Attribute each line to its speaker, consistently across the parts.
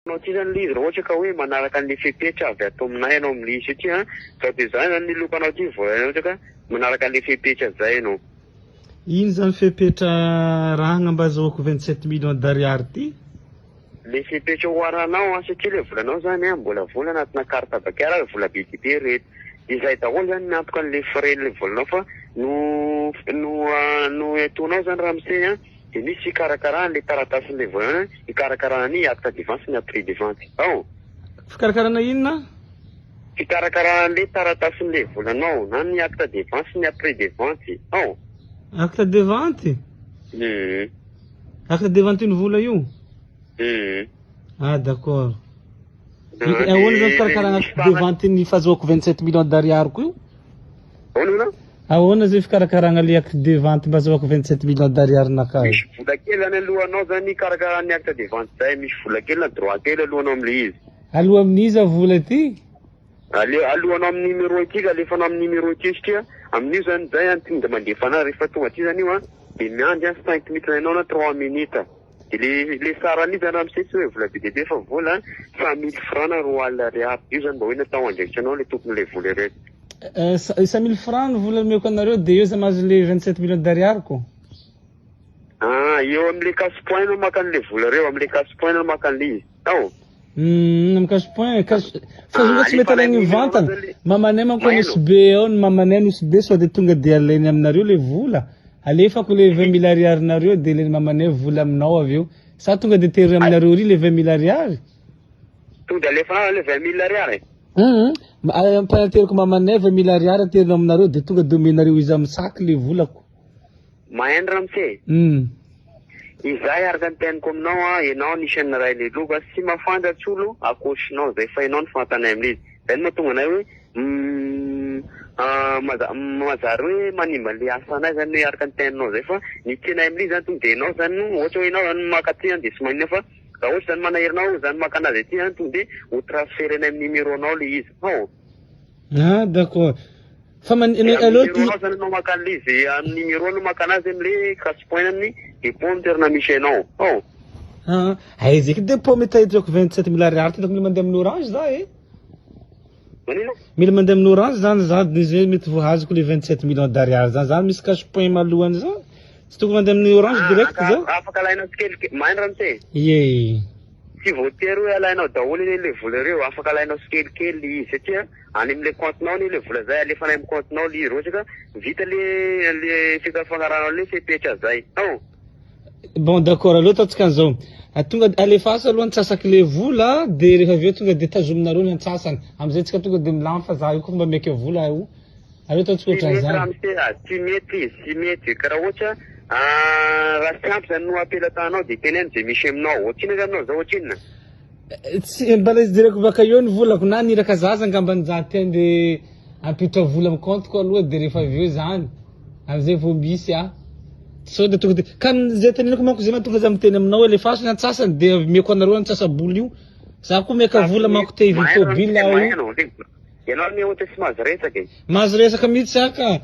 Speaker 1: Anao ity zany le izy raha ohatra ka hoe manaraka an'le fepetra avy ato aminay ianao amin'le izy satria zao dia zao zany ny lokanao ity vao raha ohatra ka manaraka an'le fepetra zay ianao.
Speaker 2: Ino zany fepetra arahagna mba azahoako 27 millions d'ariary ty?
Speaker 1: Le fepetra ho arahanao an, satria le volanao zany an mbola vola anatina carte bancaire ary vola be dia be reto. Izay daholo zany miantoka an'le frais n'le volanao fa no no no entonao zany ramose an. Dia misy fikarakarana ilay taratasin'ilay voyant hikarakarana ny acte de vente sy ny après de vente. Ao.
Speaker 2: Fikarakarana inona?
Speaker 1: Fikarakarana ilay taratasin'ilay volanao na ny acte de vente sy ny après de vente. Ao.
Speaker 2: Acte de vente?
Speaker 1: Hum.
Speaker 2: Acte de vente io vola io?
Speaker 1: Hum.
Speaker 2: Ah d'accord. Ahoana zany fikarakarana acte de vente ny fahazoako 27 millions d'ariary ko io?
Speaker 1: Ahoana?
Speaker 2: Ahoana zay fikarakaragna le acte de vente mba azahoako 27 millions d'ariary nakahy?
Speaker 1: Misy vola kely zany alohanao zany hikarakarana ny acte de vente zay, misy vola kely na droit kely alohanao amle izy.
Speaker 2: Aloha amin'iza vola ty?
Speaker 1: Ale, alohanao amin'ny numéro ity ka alefanao amin'ny numéro ity satria amin'io zany zay an tonga de mandefa anazy rehefa tonga aty zany io an de miandry an cinq minutes ianao na trois minutes. De le le saran'io zany ramose tsy hoe vola be dia be fa vola 100 000 francs na 20 000 ariary. Io zany mba hoe natao andraikitranao le tompon'ilay vola ireto.
Speaker 2: 100 000 francs ny vola omeko anareo de eo za mahazo le 27 millions d'ariary ko.
Speaker 1: Ah, eo am'le cash point no maka an'le vola reo, am'le cash point no maka an'le izy. Ao.
Speaker 2: Am cash point, cash fa
Speaker 1: Ah,
Speaker 2: io tsy mety
Speaker 1: alefa
Speaker 2: alaigny
Speaker 1: any
Speaker 2: mivantana.
Speaker 1: numéro zany le-
Speaker 2: Mamanay manko
Speaker 1: Maheno.
Speaker 2: Nosy Be ao, ny mamanay Nosy Be sao de tonga de alainy aminareo le vola. Alefako le 20 mille ariary nareo de alainy mamanay vola aminao avy eo. Sa tonga de tery aminareo ry le 20 mille ariary?
Speaker 1: Tonga de alefanao le 20 mille ariary.
Speaker 2: Hum, ampahateriko mamanay 20 mille ariary aterina aminareo de tonga de omenareo izy amin'ny sac le volako.
Speaker 1: Maheno ramose.
Speaker 2: Hum.
Speaker 1: Izay araka ny teniko aminao an, ianao anisan'ny ray leloka sy mahafantatsy olo ankoatrinao zay fa ianao no fantanay amin'izy. Zay no mahatonga anay hoe mazary hoe manimba an'le asanay zany hoe araka ny teninao zay fa ny tianay amin'izy zany tonga de ianao zany no ohatra hoe ianao zany maka aty an de tsy maninona fa raha ohatra zany manaherinao zany maka anazy aty an tonga de ho transferenay amin'ny numéro-nao le izy. Hao.
Speaker 2: Ah d'accord. Fa man
Speaker 1: Dia amin'ny
Speaker 2: aleo ty
Speaker 1: numéro-nao zany anao maka an'le izy, amin'ny numéro anao maka anazy am'le cash point amin'ny dépôt amin'ny toerana misy anao. Hao.
Speaker 2: Ah, aiza eky dépôt mety ahitrako 27 mille ariary ty tokony mandeha amin'ny orange za e.
Speaker 1: Manino?
Speaker 2: Mila mandeha amin'ny orange zany za de zay mety voahazoko le 27 millions d'ariary zany. Za misy cash point malohany zany. Tsy tokony mandeha amin'ny orange
Speaker 1: Ah,
Speaker 2: direct
Speaker 1: aka-
Speaker 2: za.
Speaker 1: Afaka alainao tsikelikely. Mahay ramose?
Speaker 2: Ie.
Speaker 1: Tsy voatery hoe alainao daholo anie le vola ireo, afaka alainao tsikelikely le izy satria any amle compte-nao anie le vola zay, alefanay am compte-nao le izy raha ohatra ka vita le le fifanarahanao le fepetra zay. Ao.
Speaker 2: Bon d'accord aleo ataontsika an'izao. Tonga alefaso aloha antsasaky le vola de rehefa avy eo tonga de tazominareo ny antsasany. Amizay tsika tonga de milamy fa za io koa mba meka vola io. Aleo ataontsika
Speaker 1: Tsy mety
Speaker 2: ohatran'izany.
Speaker 1: ramose a, tsy mety izy, tsy mety. Ka raha ohatra raha tsy ampy zany no ampelatanao de teneno ze misy aminao. Ohatrinona zany anao zao ohatrinona?
Speaker 2: Tsy mba le jereko baka eo ny volako na niraka zaza angambany za te andeha hampiditra vola amin'ny compte-ko aloha de rehefa avy eo zany amizay vao misy ah. Sao de tonga de ka zay teneniko manko zay mahatonga za miteny aminao hoe alefaso ny antsasany de omeko anareo antsasa-bola io. Za koa meka vola manko te hividy tôbila aho io.
Speaker 1: Ianao anie ohatra tsy mahazo resaka e.
Speaker 2: Mahazo resaka mihitsy za ka.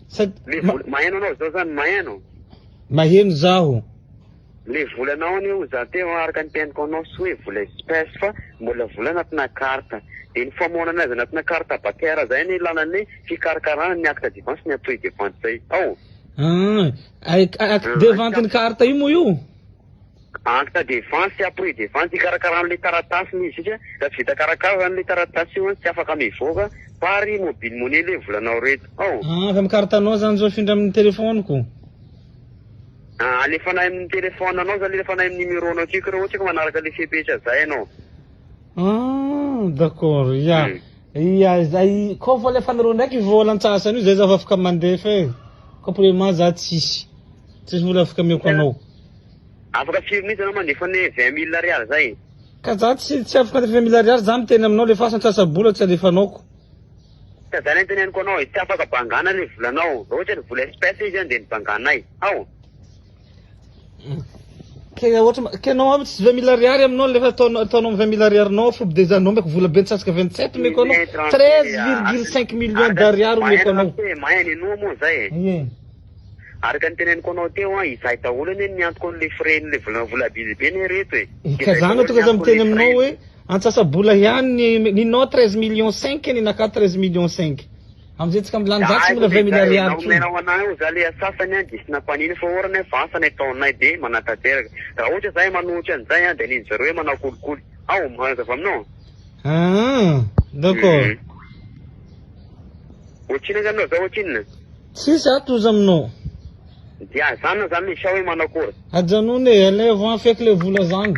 Speaker 2: Sady
Speaker 1: Le vola maheno anao zao zany maheno.
Speaker 2: Maheno zaho.
Speaker 1: Le volanao anie ho za teo araka ny teniko anao tsy hoe vola espèce fa mbola vola anatina carte. De ny famoahana anazy anatina carte bancaire zay anie ilana ny fikarakarana ny acte de vente sy ny appui de vente zay. Ao.
Speaker 2: Ah, acte de vente ny carte io moa io?
Speaker 1: Acte de vente sy appui de vente hikarakarana an'ilay taratasiny izy satria raha tsy vita karakara zany ilay taratasy io tsy afaka mivoaka par mobile money ilay volanao reto. Ao.
Speaker 2: Ah, avy amin'ny carte anao zany zao afindra amin'ny téléphone-ko.
Speaker 1: Ah, alefanay amin'ny téléphone anao zany, alefanay amin'ny numéro anao tiako raha ohatra ka manaraka le fepetra zay ianao.
Speaker 2: Ah, d'accord, ya. Ya, zay, koa fa alefanareo ndraiky vola antsasany io, zay za fa afaka mandefa e. Koa pour le moment za tsisy. Tsisy vola afaka ameko anao.
Speaker 1: Afaka firy minutes anao mandefa ny 20 mille ariary zay?
Speaker 2: Ka za tsy tsy afaka andefa 20 mille ariary, za miteny aminao alefaso antsasa-bola tsy alefanao ko.
Speaker 1: Ka zany anteneniko anao e, tsy afaka bangana le volanao, raha ohatra ny vola espèce izy an de ny banganay, ao.
Speaker 2: Ke ohatra ke anao aby tsy 20 mille ariary aminao lefa ataonao ataonao 20 mille ariary-nao fo de za nomeko vola be antsasaka 27 omeko anao 13,5 millions d'ariary omeko anao.
Speaker 1: Mahay ny inoa moa zay e.
Speaker 2: Ie.
Speaker 1: Araka ny teneniko anao teo an, izahay daholo anie ny miantoka an'le frais n'le vola vola be dia be anie reto e.
Speaker 2: Ka
Speaker 1: Izahay
Speaker 2: zany
Speaker 1: daholo
Speaker 2: tonga za
Speaker 1: miantoka
Speaker 2: miteny
Speaker 1: an'le
Speaker 2: aminao
Speaker 1: frais.
Speaker 2: hoe antsasa-bola ihany ny ninao 13 millions 5 ninakà 13 millions 5. Amizay tsika milany za tsy mbola 20 mille ariary tsony.
Speaker 1: Omenao anay io za le asasany an dia tsy nampanino fa orana fa asa ny ataonay dia manatanteraka. Raha ohatra zahay manohitra an'izay an dia an'iny zareo hoe manao kolikoly. Ao, mazava aminao?
Speaker 2: Ah, d'accord.
Speaker 1: Ohatrinona zany anao zao ohatrinona?
Speaker 2: Tsisy ato ozy aminao.
Speaker 1: Dia azanona zany le sao hoe manao akory?
Speaker 2: Ajanony e, alevo an feky le vola zany.